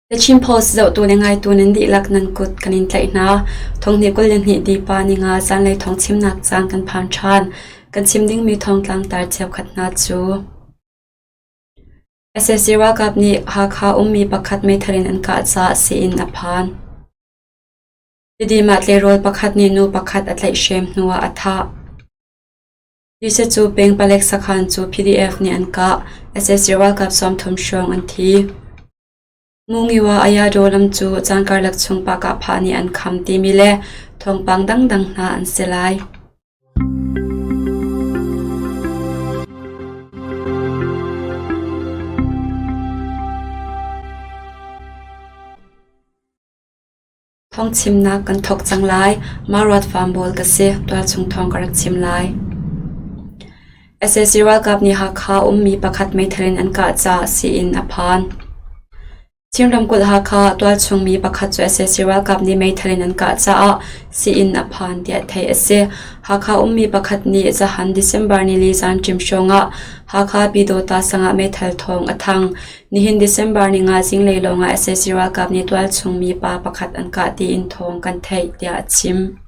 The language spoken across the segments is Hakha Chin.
The Chin Post zohtu le ngaitu nan dihlak nan kut kan in tlaih hna. Thonghnih 22 dipa ninga zanlei thawng chimnak caan kan phan ṭhan. Kan chim dingmi thawngtlang tar cheukhat hna cu SAC ralkap nih Hakha ummi pakhat meithal in an kah caah sii-inn a phan. Tidim ah tleirawl pakhat nih nu pakhat a tlaihhrem hnuah a thah. Cu peng palek sakhan cu PDF nih an kah. SAC ralkap 30 hrawng an thi. Ngungiwa Ayadaw lam cu caan karlak chung pahkahphah nih an kham timi le thawngpang dangdang hna an si lai. Thawngchimnak kan thawk cang lai. Mah Farm ka si. Tualchung thawng ka rak chim lai. Sac ralkap nih Hakha ummi pakhat meithal in an kah caah sii-inn a phan. Chin ramkulh Hakha tualchung mi pakhat cu sac ralkap nih meithal in an kah caah sii-inn a phan tiah theih a si. Hakha ummi pakhat nih zahan December nili zan ṭim hrawng ah Hakha Pyidawta sang ah meithal thawng a thang. Nihin December ninga zinglei lawngah sac ralkap nih tualchung mi pa pakhat an kah tiin thawng kan theih tiah a chim.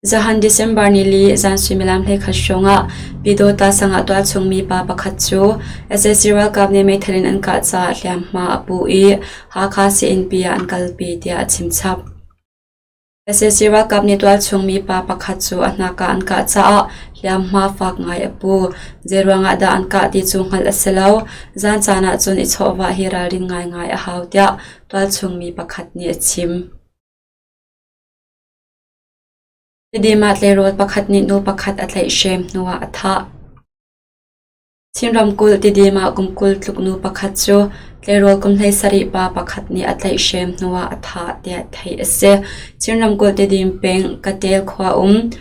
Zahan December nili zan suimilam 11 hrawngah Pyidawta sang ah tualchung mi pa pakhat cu sac ralkap nih meithal in an kah caah hliamhma a pu i Hakha sii-innpi ah an kalpi tiah a chim chap. Sac ralkap nih tualchung mi pa pakhat cu a hnak ah an kah caah hliamhma fak ngai a pu. Zeiruang ah dah an kah ti cu hngalh a si lo. Zan caan ah cun i chawhvah hi ralrin ngaingai a hau tiah tualchung mi pakhat nih a chim. Tidim ah tleirawl pakhat nih nu pakhat a tlaihhrem hnuah a thah. Chin ramkulh Tidim ah kum 20 tluk nu pakhat cu tleirawl kum 17 pa pakhat nih a tlaihhrem hnuah a thah tiah theih a si. Chin ramkulh Tidim peng Katel khua um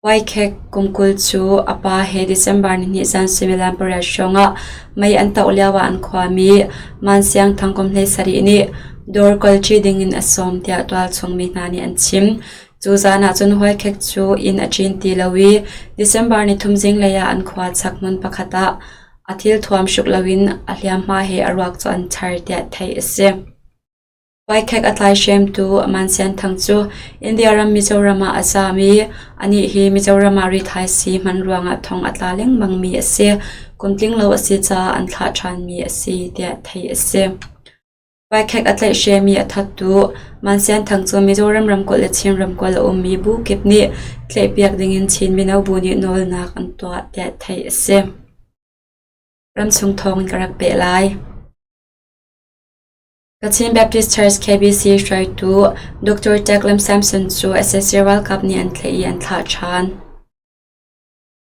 Waikhek kum 20 cu a pa he December nihnih zan suimilam pariat hrawngah mei an toh lioah an khuami Man Siang Thang kum 17 nih dawr kalṭi dingin a sawm tiah tualchung mi hna nih an chim. Cu zan ah cun Huaikhek cu inn a ṭin ti lo i December nithum zinglei ah an khua chak hmun pakhat ah a thilthuam hruk loin a hliamhma he a ruak cu an char tiah theih a si. Huaikhek a tlaihremtu Man Sian Thang cu India ram Mizoram ah a zaam i anih hi Mizoram ah rithaisii hman ruangah thong a tla lengmangmi a si. Kum tling lo a si caah an thlah ṭhanmi a si tiah theih a si. Vaikhek a tlaihhremi a thattu Man Sian Thang cu Mizoram ramkulh le Chin ramkulh a ummi bu kip nih tlaihpiak dingin Chin mino bu nih nawlnak an tuah tiah theih a si. Ramchung thawng in ka rak peh lai. Kachin Baptist Church KBC hruaitu Dr. Jack Lam Samson cu sac ralkap nih an tlaih i an thlah ṭhan.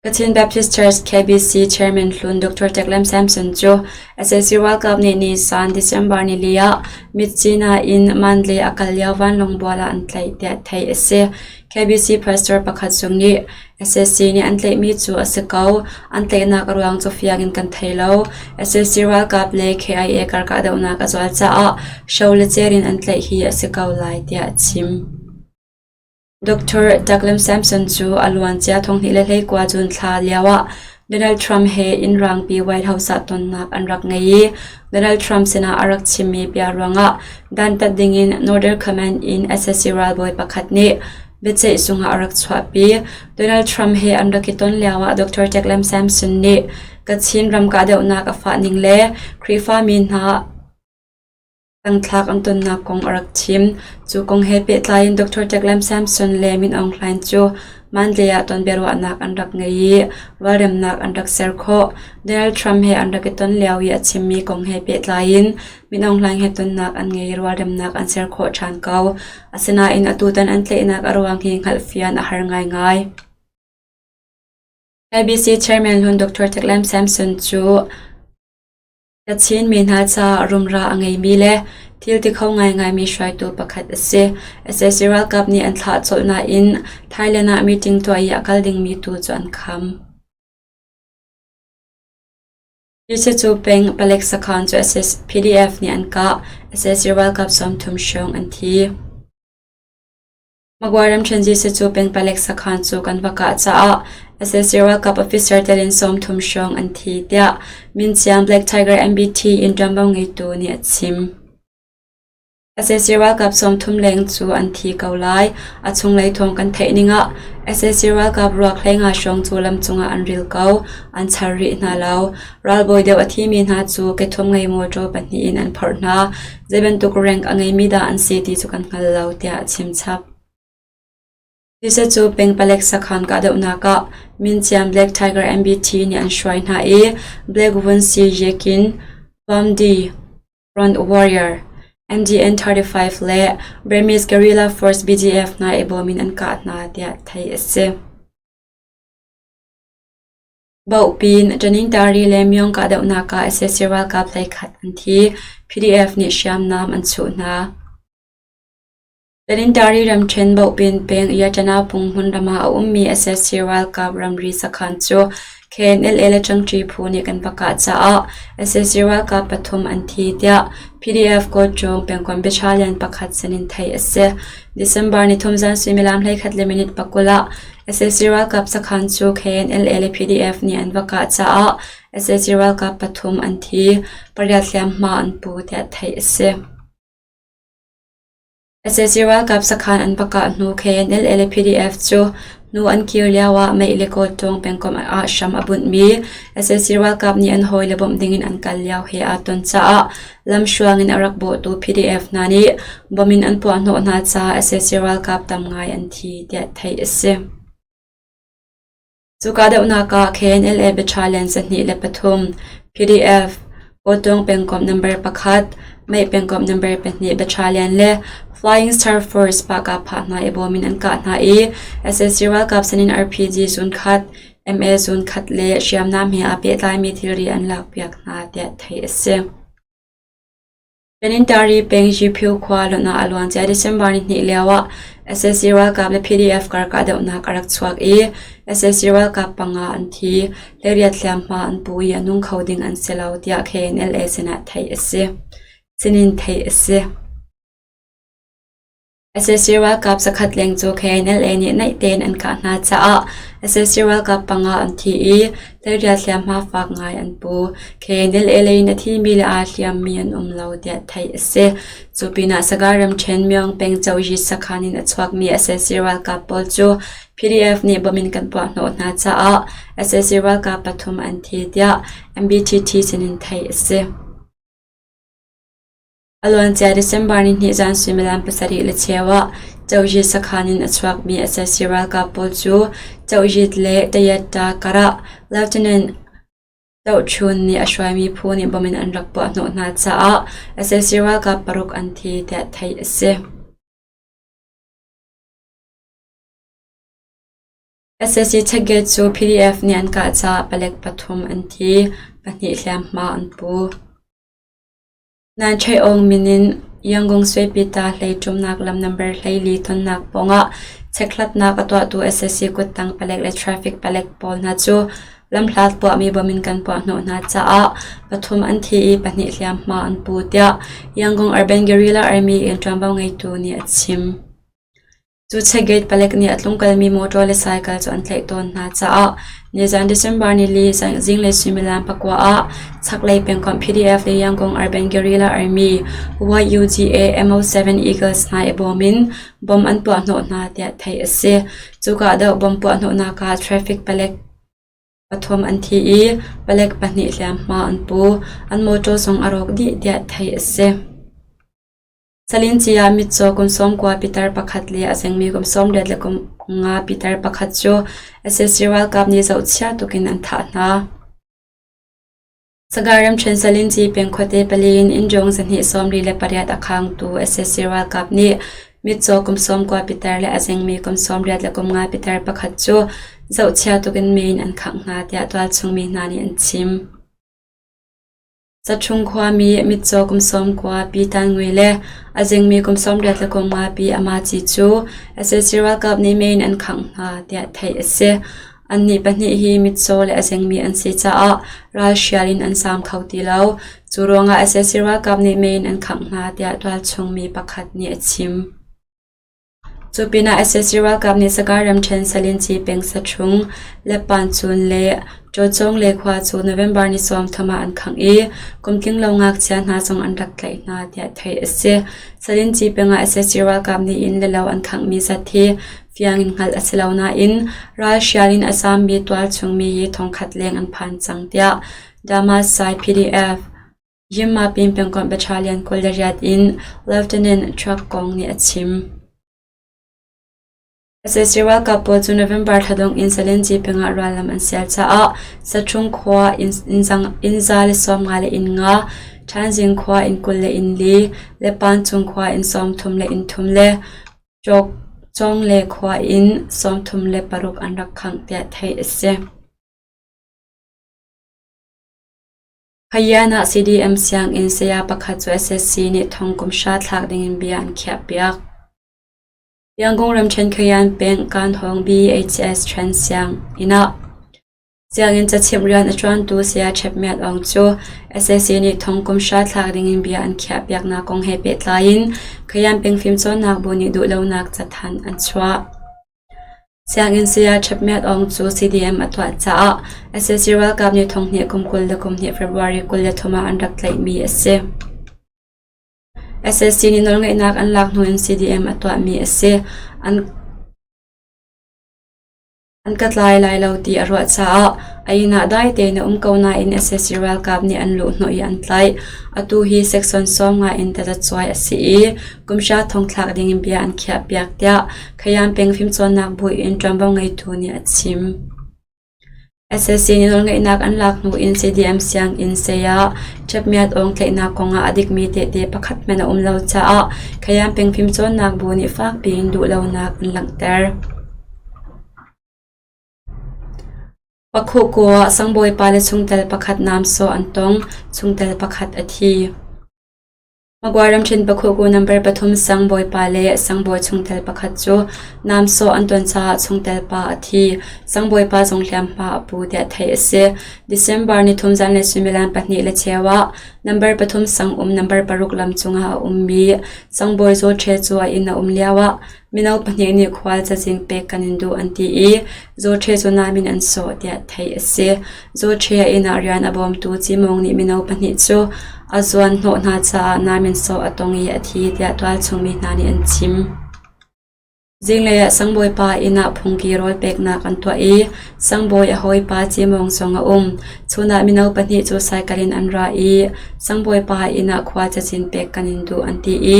Kachin Baptist Church KBC Chairman hlun Dr. Teklem Samson cu sac ralkap nih nisan December nili ah Myitkyina in Mandalay a kal lio vanlawng bual ah an tlaih tiah theih a si. KBC pastor pakhat zong nih sac nih an tlaihmi cu a si ko. An tlaihnak a ruang cu fiang in kan thei lo. Sac ralkap le KIA kar kahdohnak a zual caah hro le cer in an tlaih hi a si ko lai tiah a chim. Dr. Douglas Sampson cu a luancia 2021 June thla lioah Donald Trump he inn rangpi White House ah tonnak an rak ngei i Donald Trump sinah a rak chimmi bia ruangah dantat dingin Northern Command in sac ralbawi pakhat nih biaceih zungah a rak chuahpi. Donald Trump he an rak i ton lioah Dr. Douglas Sampson nih Kachin ram kahdohnak a fah ning le Khrihfami hna Tangthlak an tonnak kong a rak chim. Cu kong he pehtlai in Dr. Teklem Samson le Min Aung Hlaing cu Mandalay ah tonbiaruahnak an rak ngei i rualremnak an rak ser khawh. Donald Trump he an rak i ton lio i a chimmi kong he pehtlai in Min Aung Hlaing he tonnak an ngei i rualremnak an ser khawh ṭhan ko. Asinain atutan an tlaihnak a ruang hi hngalhfian a har ngaingai. ABC Chairman hlun Dr. Teklem Samson cu Kachin mi hna caah rumra a ngeimi le thil ti kho ngaingaimi hruaitu pakhat a si. Sac ralkap nih an thlah colh nain Thailand ah meeting tuah i a kal dingmi tu cu an kham. Cu peng palek sakhan cu PDF nih an kah. Sac ralkap 30 hrawng an thi. Magway ramṭhen Jesuh cu peng palek sakhan cu kan va kah caah sac ralkap officer tel in 30 hrawng an thi, tiah Minciang Black Tiger MBT in ṭuanvo ngeitu nih a chim. Sac ralkap 30 leng cu an thi ko lai. A chunglei thawng kan theih ning ah sac ralkap ruak 15 hrawng cu lamcung ah an ril ko. An char rih hna lo. Ralbawi deuh a thimi hna cu kethum ngei mawṭaw pahnih in an phorh hna. Zei bantuk rank a ngeimi dah an si ti cu kan hngal lo, tiah a chim chap. Tisa cu peng palek sakhan kahdohnak ah minciam Black Tiger MBT nih an hruai hna i Black Vunsi Yekin, Bamdi, Front Warrior, MDN-35 le Burmese Guerrilla Force BGF hna i bawm in an kah hna tiah theih a si. Bohpin, Tanintari le Myong kahdohnak ah sac ralkap 11 an thi. PDF nih hriamnam an chuh hna. Tanintari ramṭhen Bohpin peng Yatana pung hmunram ah a ummi sac ralkap ramri sakhan cu KNLA le ṭangṭi phu nih kan va kah caah sac ralkap pathum an thi tiah PDF Kawlṭung pengkomh battalion pakhat sinin theih a si. December nithum zan suimilam 11 le minute 20 ah sac ralkap sakhan cu KNLA le PDF nih an va kah caah sac ralkap pathum an thi, pariat hliamhma an pu tiah theih a si. Sac ralkap sakhan an va kah hnu KNLA le PDF cu hnu an kir lioah Meih le Kawltung pengkomh ah hram a bunhmi sac ralkap nih an hawile bawmh dingin an kal lio he aa ton caah lamhruang in a rak bawhtu PDF hna nih bom in an puahhnawh hna caah sac ralkap tam ngai an thi tiah theih a si. Cu kahdohnak ah KNLA battalion 203, PDF, Kawttung pengkomh number pakhat, Meih pengkomh number pahnih battalion le Flying Star Force pahkahphah hna i bawm in an kah hna i sac ralkap sinin RPG zunkhat, MA zunkhat le hriamnam he aa pehtlaimi thilri an lakpiak hna tiah theih a si. Tanintari peng Jiphu khua lonh ah a luancia December nihnih lioah sac ralkap le PDF kar kahdohnak a rak chuak i sac ralkap panga an thi, 18 hliamhma an pu i a nung kho ding an si lo tiah KNLA sinah theih a si. Sinin theih a si. Sac ralkap zakhat leng cu KNLA nih naih tein an kah hna caah sac ralkap panga an thi i 18 hliamhma fak ngai an pu. KNLA lei in a thimi le aa hliammi an um lo tiah theih a si. Cu pinah Sagaing ramṭhen Myong peng Cohyi sakhan in a chuakmi sac ralkap pawl cu PDF nih bom in kan puahhnawh hna caah sac ralkap pathum an thi tiah MBTT sinin theih a si. A luancia December nihnih zan suimilam 7:15 ah Cohyi sakhan in a chuakmi sac ralkap pawl cu Cohyi le Tayatta karah Lieutenant Tohchun nih a hruaimi phu nih bom in an rak puahhnawh hna caah sac ralkap paruk an thi tiah theih a si. Sac checkgate cu PDF nih an kah caah palek pathum an thi, pahnih hliamhma an pu. Nan Ṭhaiawng min in Yangon Suipita hlei ṭumnak lam nambar 14 tonnak pawngah chekhlatnak a tuahtu sac kuttang palek le traffic palek pawl hna cu lamhlat puahmi bom in kan puahhnawh hna caah pathum an thi i pahnih hliamhma an pu tiah Yangon Urban Guerrilla Army in ṭuanvo ngeitu nih a chim. Cu checkgate palek nih a tlungkalmi mawṭaw le saikal cu an tlaih tawn hna caah nizan December nili zinglei suimilam pakua ah chaklei pengkomh PDF le Yangon Urban Guerrilla Army YUGA MO7 Eagles hna i bawm in bomb an puahhnawh hna tiah theih a si. Cu kahdoh bomb puahhnawhnak ah traffic palek pathum an thi i palek pahnih hliamhma an pu. An mawṭaw zong a rawk dih tiah theih a si. Salinci ah mitcaw kum 90 pitar pakhat le a zengmi kum 85 pitar pakhat cu sac ralkap nih zohchia tuk in an thah hna. Sagaing ramṭhen Salinci peng khuate pali in innjung 228 a khangtu sac ralkap nih mitcaw kum 90 pitar le a zengmi kum 85 pitar pakhat cu zohchia tuk in mei in an khangh hna tiah tualchung mi hna nih an chim. Sachung khuami mitcaw kum 90 Pi Tan Ngui le a zingmi kum 85 Pi Ama Ci cu sac ralkap nih mei in an khangh hna tiah theih a si. Annih pahnih hi mitcaw le a zingmi an si caah ralhrial in an zaam kho ti lo. Cu ruangah sac ralkap nih mei in an khangh hna tiah tualchung mi pakhat nih a chim. Cu pinah sac ralkap nih Sagaing ramṭhen Salinci peng Saṭhung, Leppancun le Ṭawcawng le khua cu November ni 30 ah an khangh i kumtling lo ngakchia hna zong an rak tlaih hna tiah theih a si. Salinci peng ah sac ralkap nih inn le lo an khanghmi zat hi fiang in hngalh a si lo nain ralhrial in a zaammi tualchung mi hi thongkhat leng an phan cang tiah Damasai PDF Yinmapin pengkomh Battalion 28 in Lieutenant Truck Kong nih a chim. Sac ralkap pawl cu November thla dongh in Salenci peng ah rallam an sial caah Saṭhung khua inn 150 le inn nga, Ṭhanzing khua inn 20 le inn li, le Pancung khua inn 30 le inn thum le Cawngle khua inn 36 an rak khangh tiah theih a si. Khayan ah CDM sianginn saya pakhat cu SSC nih thong kum hra thlak dingin bia an khiahpiak. Yangon ramṭhen Khayan peng Kanhawng BHS Ṭhen sianginn ah sianginn cachimh rian a ṭuantu Saya Ṭhep Myat Aung cu SSC nih thong kum hra thlak dingin bia an khiahpiaknak kong he pehtlai in Khayan peng fimcawnnak bu nih duhlonak cathanh an chuah. Sianginn saya Ṭhep Myat Aung cu CDM a tuah caah sac ralkap nih thonghnih kum 22 February 23 ah an rak tlaihmi a si. Sac nih nawlngeihnak an lak hnu in CDM a tuahmi a si. An ka tlai lai lo ti a ruah caah a inn ah dai tein a um ko nain sac ralkap nih an luhhnawh i an tlaih. Atu hi section 50 in tazacuai a si i kumhra thongthlak dingin bia an khiahpiak tiah Khayan peng fimcawnnak bu in ṭuanvo ngeitu nih a chim. Sac nih nawlngeihnak an lak hnu in CDM sianginn saya Ṭhep Myat Aung tlaihnak kongah a dikmi tehte pakhat hmanh a um lo caah Khayan peng fimcawnnak bu nih fakpi in duhlonak an langhter. Pakhuhku ah sangbawipa le chungtel pakhat namsawh an tong, chungtel pakhat a thi. Magway ramṭhen Pakhuhku number pathum sangbawipa le sangbawi chungtel pakhat cu namsawh an ton caah chungtel pa a thi. Sangbawipa zong hliamhma a pu tiah theih a si. December nithum zanlei suimilam pahnih le cheu ah number pathum sang um number paruk lam cungah a ummi sangbawi Zaw Ṭhe cu a inn a um lioah Mino pahnih nih khual cazin pek kan in duh an ti i Zaw Ṭhe cu nam in an sawh tiah theih a si. Zaw Ṭhe a inn ah rian a bawmtu Cimawng nih mino pahnih cu a zuan hnawh hna caah nam in sawh a tong i a thi tiah tualchung mi hna nih an chim. Zinglei ah sangbawipa inn ah phungki rawl peknak an tuah i sangbawi a hawipa Cimawng zong a um. Chun ah mino pahnih cu saikal in an ra i sangbawipa inn ah khua cazin pek kan in duh an ti i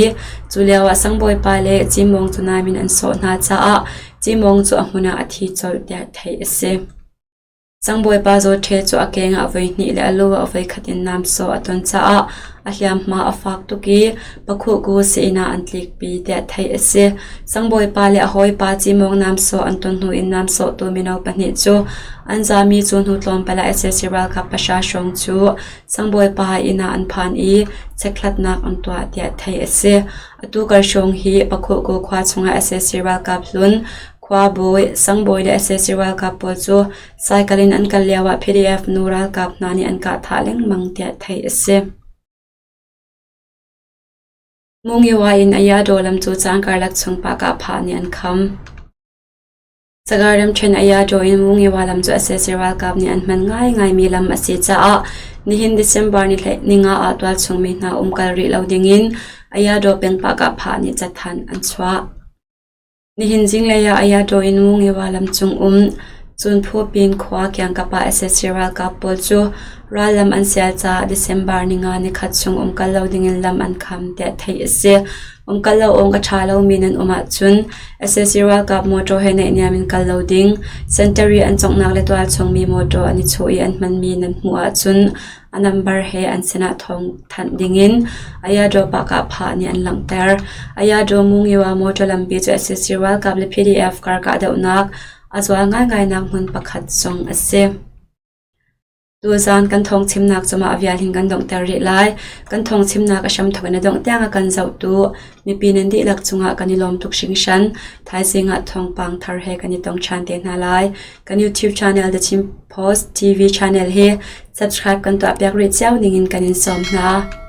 Cu lioah sangbawipa le Cimawng cu naim in an sawh hna caah Cimawng cu a hmun ah a thi colh tiah theih a si. Sangbawipa Zaw Ṭhe cu a keng ah voihnih le a lu ah voikhat in nam sawh a ton caah a hliamhma a fak tuk i Pakhuhku sii-inn ah an tlikpi tiah theih a si. Sangbawipa le a hawipa Cimawng nam sawh an ton hnu in nam sawhtu mino pahnih cu an zami cu hnu tlawmpal ah sac ralkap pahra hrawng cu Sangbawipa inn ah an phan i chekhlatnak an tuah tiah theih a si. Atu kar hrawng hi Pakhuhku khua chungah sac ralkap hlun khuabawi, sangbawi le sac ralkap pawl cu cycle in an kal lioah PDF nu ralkap hna nih an kah thah lengmang tiah theih a si. Mungiwa in Ayadaw lam cu caan karlak chung pah phah nih an kham. Sagaing ramṭhen Ayadaw in Wungiwa lam cu sac ralkap nih an hman ngaingaimi lam a si caah nihin December ni nga ah tualchung mi hna umkal rih lo dingin Ayadaw peng pahkahphah nih cathanh an chuah. Nihin zinglei ah Ayadaw in Wungiwa lam cung um Cunphupin khua kiangkap ah sac ralkap pawl cu rallam an sial caah December ni nga nikhat chung umkal lo dingin lam an kham tiah theih a si. Umkal lo awk a ṭha lomi nan um ahcun sac ralkap mawṭaw he naihniam in kal lo ding, sentari an conghnak le tualchung mi mawṭaw an i chuh i an hmanmi nan hmuh ahcun a nambar he an sinah thawng thanh dingin Ayadaw Pahkahphah nih an langhter. Ayadaw Mungiwa mawṭaw lampi cu sac ralkap le PDF kar kahdohnak a zual ngaingainak hmun pakhat zong a si. Tuzaan kan thawngchimnak cu mah vial hin kan donghter rih lai. Kan thawngchimnak a hramthawk in a dongh tiang a kan zohtu mipi nan dihlak cungah kan i lawm tuk hringhran. Thaizing ah thawngpang thar he kan i tong ṭhan te hna lai. Kan YouTube channel The Chin Post TV channel hi subscribe kan tuahpiak rih cio ningin kan in sawm hna.